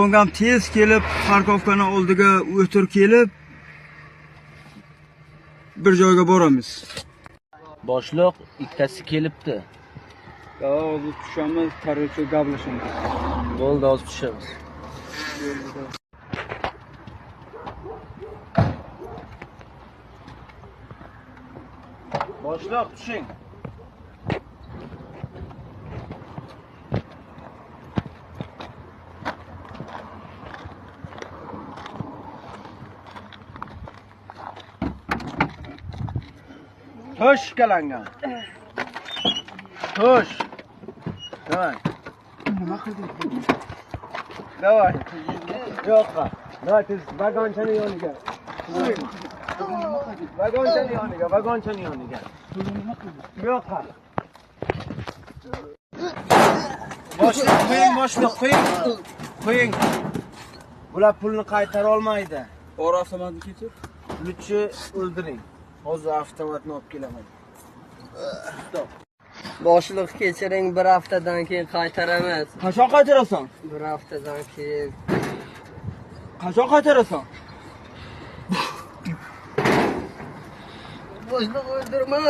Ham tez kelib, parkovkani oldiga o'tir kelib, bir joyga boramiz. Boshliq, ikkitasi kelibdi. Hozir tushamiz, korоче gaplashamiz. Bo'ldi, hozir tushamiz. Boshliq, tushing. Tush kalangan. Tush. Давай. Nima qilding? Давай. Yo'qqa. Давай tez vagonchani yoniga. Vagonchani yoniga, vagonchani yoniga. Yo'qqa. Boshliq qo'ying, boshliq qo'ying. Qo'ying. Bular pulni qaytara olmaydi. Bor avtomatni ketir. Luchi o'ldiring. Hozir avtomatni olib kelaman. Stop. Boshliq kechiring, bir haftadan keyin qaytaramiz. Qachon qaytarasan? Bir haftadan keyin. Qachon qaytarasan? Boshliq o'ldirmang.